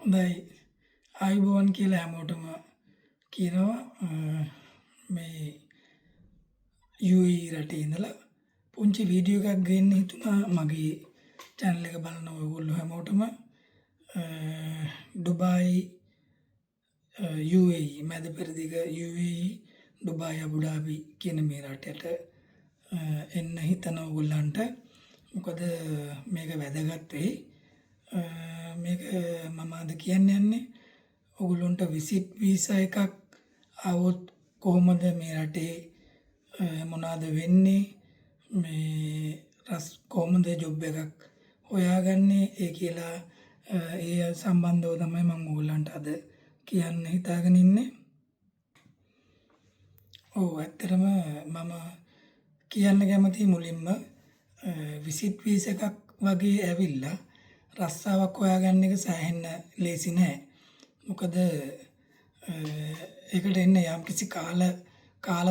හොඳයි, ආයුබෝවන් කියලා හැමෝටම කියනවා. මේ UAE රටේ ඉඳලා පුංචි වීඩියෝ එකක් ගේන්න හිතුණා මගේ චැනල් එක බලන ඔයගොල්ලෝ හැමෝටම. ඩුබායි, UAE, මැද පෙරදිග UAE, Dubai, Abu Dhabi කියන මේ රටට එන්න හිතන ඔයගොල්ලන්ට මොකද මේක වැදගත් වෙයි. මේක මම අද කියන්න යන්නේ ඔයගොල්ලන්ට විසිට් වීසා එකක් ආවොත් කොහොමද, මේ රටේ මොනවද වෙන්නේ, මේ රස් කොහොමද ජොබ් එකක් හොයාගන්නේ ඒ කියලා, ඒ සම්බන්ධව තමයි මම ඔයගොල්ලන්ට අද කියන්න හිතාගෙන ඉන්නේ. ඔව්, ඇත්තටම මම කියන්න කැමතියි මුලින්ම විසිට් වීසා එකක් වගේ ඇවිල්ලා රස්සාවක් හොයාගන්න එක සෑහෙන්න ලේසි නෑ. මොකද ඒකට එන්න යම්කිසි කාල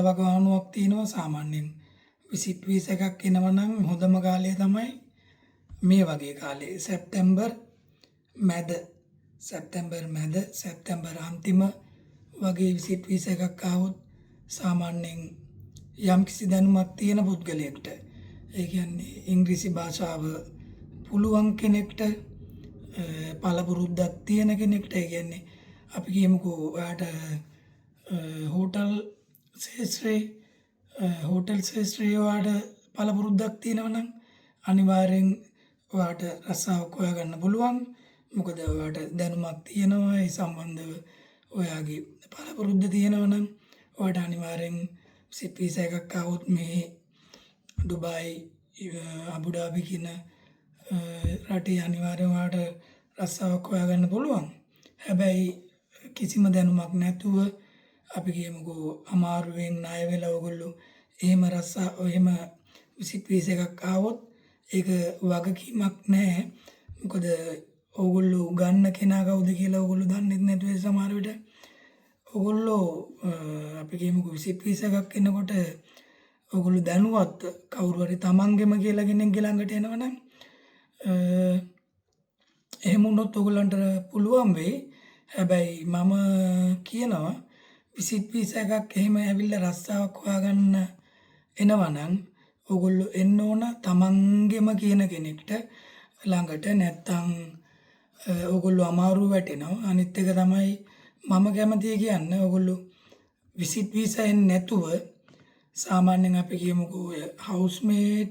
වකවානුවක් තියෙනවා. සාමාන්‍යයෙන් විසිට් වීසා එකක් එනවා නම් හොඳම කාලය තමයි මේ වගේ කාලේ, සැප්තැම්බර් මැද, සැප්තැම්බර් අන්තිම වගේ විසිට් වීසා එකක් ආවොත් සාමාන්‍යයෙන් යම්කිසි දැනුමක් තියෙන පුද්ගලයෙක්ට, ඒ කියන්නේ ඉංග්‍රීසි භාෂාව පුළුවන් කෙනෙක්ට, පළපුරුද්දක් තියෙන කෙනෙක්ට, ඒ කියන්නේ අපි කියමුකෝ ඔයාට හෝටල් ක්ෂේත්‍රයේ ඔයාට පළපුරුද්දක් තියෙනවා නම් අනිවාර්යෙන් ඔයාට රස්සාවක් හොයාගන්න පුළුවන්. මොකද ඔයාට දැනුමක් තියෙනවා ඒ සම්බන්ධව. ඔයාගේ පළපුරුද්ද තියෙනවා නම් ඔයාට අනිවාර්යෙන් විසිට් වීසා එකක් ආවොත් මේ ඩුබායි, අබුඩාබි කියන රටේ අනිවාර්යෙන් ඔයාට රස්සාවක් හොයාගන්න පුළුවන්. හැබැයි කිසිම දැනුමක් නැතුව, අපි කියමුකෝ අමාරුවෙන් ණය වෙලා ඔයගොල්ලෝ එහෙම රස්සා එහෙම විසිට් වීසා එකක් ආවොත් ඒක වගකීමක් නෑ. මොකද ඕගොල්ලෝ ගන්න කෙනා කවුද කියලා ඕගොල්ලෝ දන්නෙත් නැතුව සමහර විට ඔයගොල්ලෝ, අපි කියමුකෝ විසිට් වීසා එකක් එනකොට ඔයගොල්ලෝ දැනුවත් කවුරු හරි තමන්ගෙම කියලා කෙනෙක්ගේ ළඟට එනවනම්, එහෙම වුණොත් ඔයගොල්ලන්ට පුළුවන් වෙයි. හැබැයි මම කියනවා විසිට් වීසා එකක් එහෙම ඇවිල්ලා රස්සාවක් හොයාගන්න එනවා නම් ඔයගොල්ලෝ එන්න ඕන තමන්ගෙම කියන කෙනෙක්ට ළඟට, නැත්තම් ඔයගොල්ලෝ අමාරුව වැටෙනවා. අනිත් එක තමයි මම කැමතියි කියන්න, ඔයගොල්ලෝ විසිට් වීසා එන්නේ නැතුව සාමාන්‍යයෙන් අපි කියමුකෝ ඔය හවුස් මේඩ්,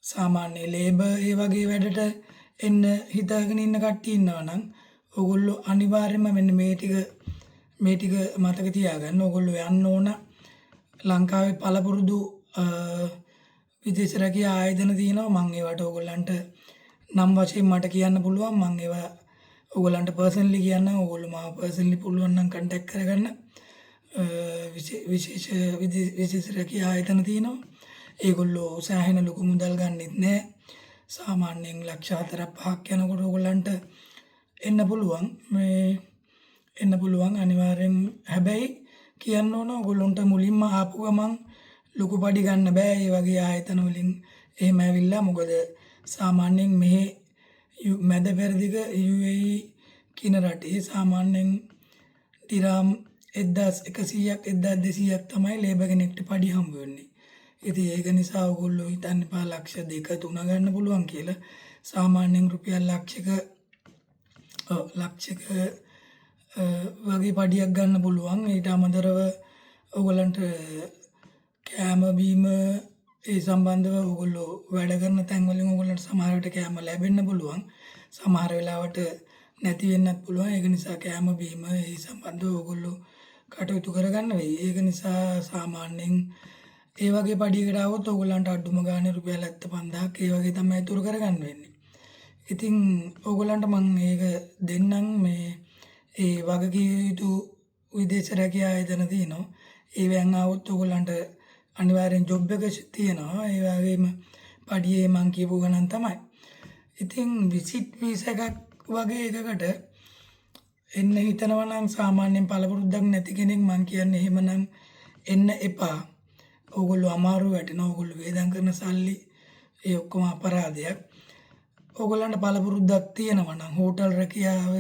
සාමාන්‍ය ලේබර් ඒ වගේ වැඩට එන්න හිතාගෙන ඉන්න කට්ටිය ඉන්නවා නම් ඔයගොල්ලෝ අනිවාර්යයෙන්ම මෙන්න මේ ටික මතක තියාගන්න. ඔයගොල්ලෝ යන්න ඕන ලංකාවේ පළපුරුදු විදේශ රැකියා ආයතන තියෙනවා. මං ඒවට ඔයගොල්ලන්ට නම් වශයෙන් මට කියන්න පුළුවන්. මං ඒවා ඔයගොල්ලන්ට පර්සනලි කියන්නම්. ඔයගොල්ලෝ මාව පර්සනලි පුළුවන් නම් කන්ටැක්ට් කරගන්න. විශේෂ විදේශ රැකියා ආයතන තියෙනවා. ඒගොල්ලෝ සෑහෙන ලොකු මුදල් ගන්නෙත් නෑ. සාමාන්‍යයෙන් ලක්ෂ 4ක් 5ක් යනකොට ඔයගොල්ලන්ට එන්න පුළුවන්. මේ එන්න පුළුවන් අනිවාර්යෙන්. හැබැයි කියන්න ඕන, ඔයගොල්ලන්ට මුලින්ම ආපු ගමන් ලොකු පඩි ගන්න බෑ ඒ වගේ ආයතන වලින් එහෙම ඇවිල්ලා. මොකද සාමාන්‍යයෙන් මෙහෙ මැද පෙරදිග UAE කියන රටේ සාමාන්‍යයෙන් ඩිරාම් 1100ක් 1200ක් තමයි ලේබර් කෙනෙක්ට පඩි හම්බ වෙන්නේ. ඉතින් ඒක නිසා ඔයගොල්ලෝ හිතන්න එපා ලක්ෂ 2 3 ගන්න පුළුවන් කියලා. සාමාන්‍යයෙන් රුපියල් ලක්ෂක, ඔව්, ලක්ෂක වගේ පඩියක් ගන්න පුළුවන්. ඊට අමතරව ඔයගොල්ලන්ට කෑම බීම ඒ සම්බන්ධව ඔයගොල්ලෝ වැඩ කරන තැන් වලින් ඔයගොල්ලන්ට සමහර විට කෑම ලැබෙන්න පුළුවන්. සමහර වෙලාවට නැති වෙන්නත් පුළුවන්. ඒක නිසා කෑම බීම ඒ සම්බන්ධව ඔයගොල්ලෝ කටයුතු කරගන්න වෙයි. ඒක නිසා සාමාන්‍යයෙන් ඒ වගේ පඩියකට ආවොත් ඔයගොල්ලන්ට අඩුම ගානේ රුපියල් 75,000ක් ඒ වගේ තමයි ඉතුරු කරගන්න වෙන්නේ. ඉතින් ඔයගොල්ලන්ට මං ඒක දෙන්නම්. මේ ඒ වගකිව යුතු විදේශ රැකියා ආයතන තියෙනවා. ඒවෙන් ආවොත් ඔයගොල්ලන්ට අනිවාර්යෙන් ජොබ් එක තියෙනවා. ඒ වගේම පඩියේ මං කියපු ගණන් තමයි. ඉතින් විසිට් වීසා එකක් වගේ එකකට එන්න හිතනවා නම් සාමාන්‍යයෙන් පළපුරුද්දක් නැති කෙනෙක් මං කියන්නේ එහෙමනම් එන්න එපා. ඕගොල්ලෝ අමාරු වැටෙනවා. ඕගොල්ලෝ වියදම් කරන සල්ලි ඒ ඔක්කොම අපරාධයක්. ඕගොල්ලන්ට පළපුරුද්දක් තියෙනවා නම් හෝටල් රැකියාව,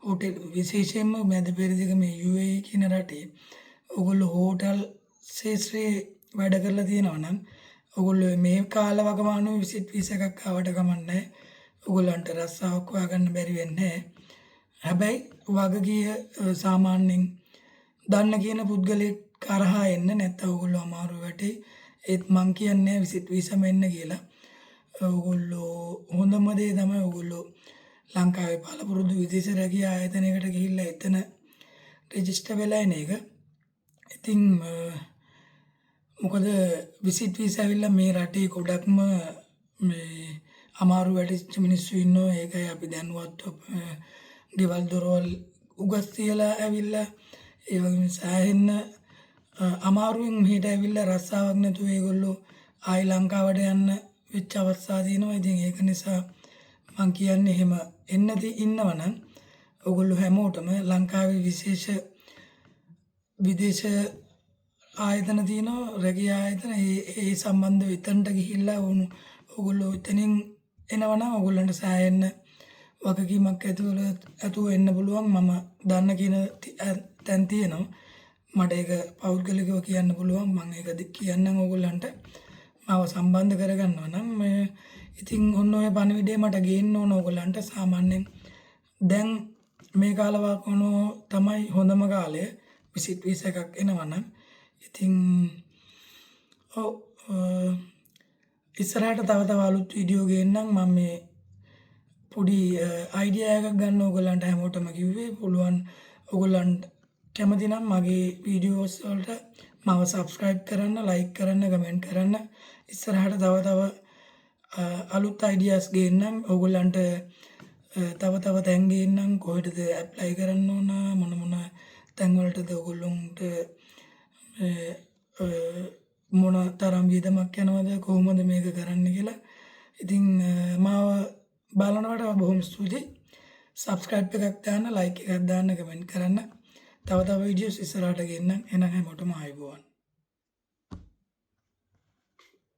හෝටල් විශේෂයෙන්ම මැද පෙරදිග මේ UAE කියන රටේ ඕගොල්ලෝ හෝටල් ක්ෂේත්‍රයේ වැඩ කරලා තියෙනවා නම් ඕගොල්ලෝ මේ කාලවකවානුවේ විසිට් වීසා එකක් ආවට කමක් නැහැ. ඕගොල්ලන්ට රස්සාවක් හොයාගන්න බැරි වෙන්නේ නැහැ. හැබැයි වගකිය සාමාන්‍යයෙන් දන්න කියන පුද්ගලයෙක් කරහා එන්න, නැත්නම් ඕගොල්ලෝ අමාරු වැටේ. ඒත් මං කියන්නේ විසිට් වීසාම එන්න කියලා. ඕගොල්ලෝ හොඳම දේ තමයි ඕගොල්ලෝ ලංකාවේ පළපුරුදු විදේශ රැකියා ආයතනයකට ගිහිල්ලා එතන රෙජිස්ටර් වෙලා එන එක. ඉතින් මොකද විසිට් වීසා ඇවිල්ලා මේ රටේ ගොඩක්ම මේ අමාරු වැටිච්ච මිනිස්සු ඉන්නවා. ඒකයි අපි දැනුවත්ව ගෙවල් දොරවල් උගස් තියලා ඇවිල්ලා ඒ වගේම සෑහෙන්න අමාරුවෙන් මෙහෙට ඇවිල්ලා රස්සාවක් නැතුව ඒගොල්ලෝ ආයි ලංකාවට යන්න වෙච්ච අවස්ථා තියෙනවා. ඉතින් ඒක නිසා මං කියන්නේ එහෙම එන්න ඉන්නවා නම් ඔයගොල්ලෝ හැමෝටම ලංකාවේ විශේෂ විදේශ ආයතන තියෙනවා, රැකියා ආයතන. ඒ ඒ සම්බන්ධව එතනට ගිහිල්ලා වුණු ඔයගොල්ලෝ එතනින් එනවා නම් ඔයගොල්ලන්ට සෑහෙන්න වගකීමක් ඇතුව එන්න පුළුවන්. මම දන්න කියන තැන් තියෙනවා. මට ඒක පෞද්ගලිකව කියන්න පුළුවන්. මම ඒක කියන්නම් ඔයගොල්ලන්ට. මාව සම්බන්ධ කරගන්නවා නම් මේ ඉතින් ඔන්න ඔය පණිවිඩය මට ගේන්න ඕන ඔයගොල්ලන්ට. සාමාන්‍යයෙන් දැන් මේ කාලවකවානුව තමයි හොඳම කාලය විසිට් වීසා එකක් එනවා නම්. ඉතින් ඔව්, ඉස්සරහට තව තව අලුත් වීඩියෝ ගේන්නම්. මම මේ පොඩි අයිඩියා එකක් ගන්න ඕගොල්ලන්ට හැමෝටම කිව්වේ. පුළුවන් ඕගොල්ලන්ට කැමති නම් මගේ වීඩියෝස් වලට මාව සබ්ස්ක්‍රයිබ් කරන්න, ලයික් කරන්න, කමෙන්ට් කරන්න. ඉස්සරහට තව තව අලුත් අයිඩියාස් ගේන්නම් ඕගොල්ලන්ට. තව තව තැන් ගේන්නම්, කොහෙටද ඇප්ලයි කරන්න ඕන, මොන මොන තැන් වලටද, ඔයගොල්ලොන්ට මොන තරම් වියදමක් යනවද, කොහොමද මේක කරන්න කියලා. ඉතින් මාව බලනවට බොහොම ස්තුතියි. සබ්ස්ක්‍රයිබ් එකක් දාන්න, ලයික් එකක් දාන්න, කමෙන්ට් කරන්න. තව තව වීඩියෝස් ඉස්සරහට ගෙන්නම්. එහෙනම් හැමෝටම ආයුබෝවන්.